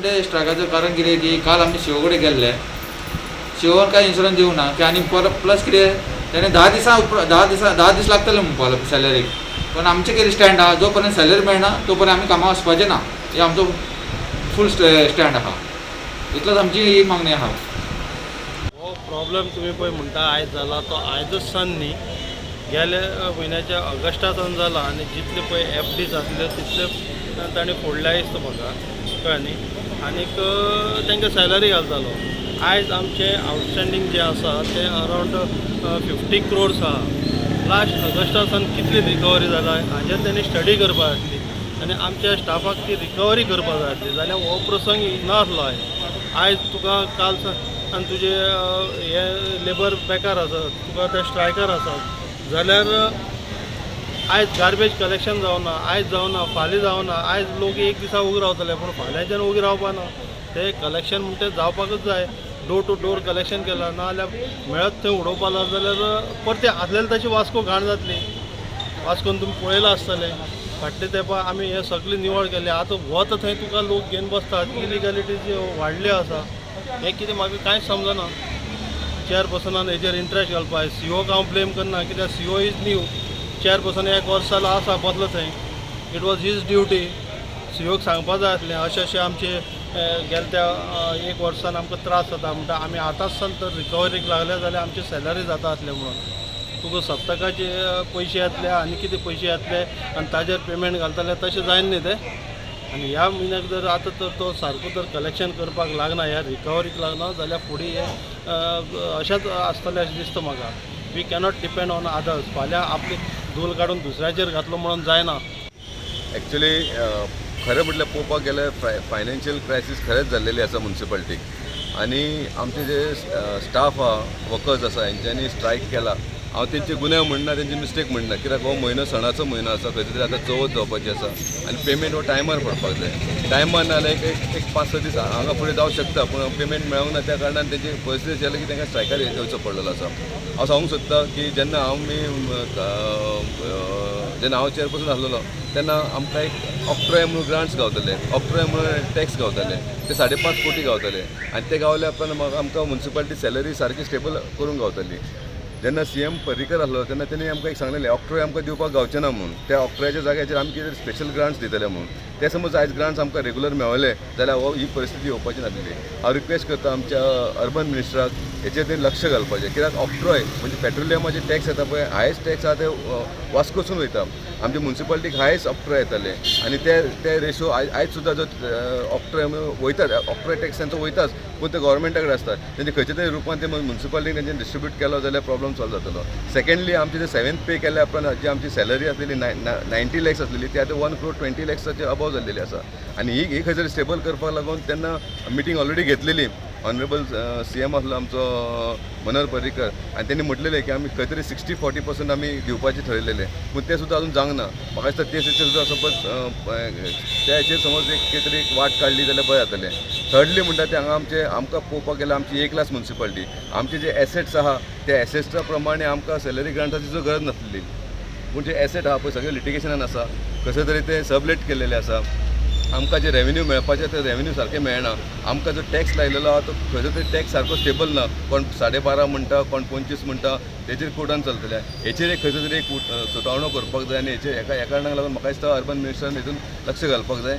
7 day स्ट्रायकाचें कारण कितें की काल आमी सीओ कडेन गेल्ले. सीओन कांय इन्शुरन्स दिवंक ना की आनी परत प्लस कितें तेणें 10 दिसां उपरांत 10 दिसां 10 दीस लागतले म्हणपाक सॅलरीक. पण आमचें कितें स्टँड आहा, जो पर्यंत सॅलरी मेळना तो पर्यंत आमी कामाक वचपाचें ना. हे आमचो फूल स्टँड आहा. इतलोच आमची ही मागणी आहा. हो प्रॉब्लेम तुमी पळय म्हणटा आयज जाला, तो आयजच सान न्ही, गेल्या म्हयन्याच्या ऑगस्टा सावन जाला. आनी जितले पळय एफडीज आसल्यो तितले तांणी फोडल्या दिसता म्हाका, कळ्ळें न्ही? आनीक तांकां सॅलरी घालतालो. आयज आमचे आवटस्टँडींग जे आसा ते अरावंड 50 क्रोर्स आहा. लास्ट ऑगस्टा सावन कितली रिकवरी जाला हाजेर तेणी स्टडी करपा जाय आसली आनी आमच्या स्टाफाक ती रिकवरी करपा जाय आसली, जाल्यार हो प्रसंग नासलो आयज. आयज तुका काल आनी तुजे हे लेबर बेकार आसात, तुका ते स्ट्रायकर आसात, जाल्यार आयज गार्बेज कलेक्शन जावना. आयज जावना, फाल्यां जावना. आयज लोक एक दिसा उगी रावतले, पूण फाल्यांच्यान उगी रावपा ना. ते कलेक्शन म्हणटा तें जावपाकूच जाय. डोर टू डोर कलेक्शन केलां, ना जाल्यार मेळत थंय उडोवपा लागलो जाल्यार परतें आसलेलें तशी वास्को घाण जातली. वास्कोन तुमी पळयलां आसतलें, फाटल्या तेंपार आमी हें सगळें निवळ केलें. आतां वता थंय तुका लोक घेवन बसतात. इलिगॅलिटीज वाडल्यो आसा. हें कितें म्हाका कांयच समजना. चेअरपर्सनान हेजेर इंट्रस्ट घालपा जाय. सीओक हांव ब्लेम करना, कित्याक CO is new. Chairperson एक वर्स जालो आसा बसलो थंय. It was his duty. सीओक सांगपा जाय आसलें, अशें अशें आमचे गेल्या त्या एक वर्सान आमकां त्रास जाता म्हणटा, आमी आतांच सान तर रिकवरीक लागले जाल्यार आमची सॅलरी जाता आसले म्हणून. तुका सप्तकाचे पयशे येतले आनी कितें पयशे येतले आनी ताजेर पेमेंट घालतले, तशें जायना न्ही तें. आनी ह्या म्हयन्याक जर आतां तर तो सारको जर कलेक्शन करपाक लागना, ह्या रिकवरीक लागना जाल्यार फुडें हें अशेंच आसतलें अशें दिसता म्हाका. We cannot depend on others. फाल्यां आपली धूल काडून दुसऱ्याचेर घातलो म्हणून जायना. एक्चुली खरें म्हटल्यार पळोवपाक गेल्यार फायनान्शियल क्रायसीस खरेंच जाल्लेली आसा मुन्सिपालिटीक आनी आमचे जे स्टाफ आहा, वर्कर्स आसा, हेंच्यांनी स्ट्रायक केला. हांव तेंचे गुन्यांव म्हणना, तेंची मिस्टेक म्हणना, कित्याक हो म्हयनो सणाचो म्हयनो आसा. खंय तरी आतां चवथ जावपाची आसा आनी पेमेंट हो टायमार पडपाक जाय. टायमार ना जाल्यार एक एक एक 5-6 दीस हांगा फुडें जावंक शकता, पूण पेमेंट मेळोंक ना. त्या कारणान तेंची परिस्थिती अशी जाली की तांकां स्ट्रायकार येवचो पडलेलो आसा. हांव सांगूंक सोदता की जेन्ना हांव चेअरपर्सन आसलेलो तेन्ना आमकां एक ऑक्ट्रॉय म्हणून ग्रांट्स गावताले, ऑक्ट्रॉय म्हणून टॅक्स गावताले. ते 5.5 कोटी गावताले आनी ते गावल्या उपरांत म्हाका आमकां मुन्सिपालिटी सॅलरी सारकी स्टेबल करूंक गावताली. जेन्ना सीएम पर्रीकर आसलो तेन्ना तेणी आमकां एक सांगलेलें, ऑक्ट्रॉय आमकां दिवपाक गावचें ना म्हणून, त्या ऑक्ट्रॉयाच्या जाग्याचेर आमी कितें स्पेशल ग्रांट्स दितले म्हणून. ते समज आयज ग्रांट्स आमकां रेगुलर मेळले जाल्यार हो ही परिस्थिती येवपाची नासली. हांव रिक्वेस्ट करता आमच्या अर्बन मिनिस्टराक, हेचेर तेणी लक्ष घालपाचें, कित्याक ऑक्ट्रॉय म्हणजे पेट्रोलियमाचे टॅक्स येता पळय, हायस्ट टॅक्स आहा ते वास्कोसून वयता. आमच्या मुन्सिपालिटीक हायस्ट ऑक्ट्रॉय येताले आनी ते ते रेशो आयज आयज सुद्दां जो ऑक्ट्रॉय वयतात, ऑक्ट्रॉय टॅक्स तांचो वयताच, पूण ते गोवोरमेंटा कडेन आसता. तेंचे खंयच्या तरी रुपान ते मुन्सिपालिटीक तेंच्यानी डिस्ट्रिब्यूट केलो जाल्यार प्रॉब्लम सॉल्व जातलो. सेकंडली, आमचे जे सेवेंथ पे केल्या उपरांत जी आमची सॅलरी आसलेली 90 लॅक्स आसलेली, ती आतां 1 क्रोर 20 लॅक्साचे अबव जाल्लेली आसा. आनी ही ही खंय तरी स्टेबल करपाक लागून तेन्ना मिटींग ऑलरेडी घेतलेली. ऑनरेबल सीएम आसलो आमचो मनोहर पर्रीकर आनी तेणी म्हटलेलें की आमी खंय तरी 60-40% आमी दिवपाचें ठरयलेलें, पूण तें सुद्दां अजून जावंक ना. म्हाका दिसता ते सुद्दां सपोज त्या हेचेर समज एक कितें तरी एक वाट काडली जाल्यार बरें जातलें. थर्डली म्हणटा तें हांगा आमचे आमकां पळोवपाक गेल्यार आमची ए क्लास मुन्सिपालिटी. आमचे जे एसेट्स आहा त्या एसेट्सा प्रमाणे आमकां सॅलरी ग्रांटाची सुद्दां गरज नासलेली, पूण जे एसेट आहा पळय सगळे लिटिगेशनान आसा, कशें तरी ते सबलेट केल्लेले आसा. आमकां जे रेवेन्यू मेळपाचें ते रेवेन्यू सारकें मेळना. आमकां जो टॅक्स लायलेलो आहा तो खंयचो तरी टॅक्स सारको स्टेबल ना. कोण 12.5 म्हणटा, कोण 25 म्हणटा, तेचेर कोर्टान चलतले. हेचेर एक खंयचो तरी एक सुटावणो करपाक जाय आनी हेचेर हेका ह्या कारणाक लागून म्हाका दिसता अर्बन मिनिस्टरान हितून लक्ष घालपाक जाय.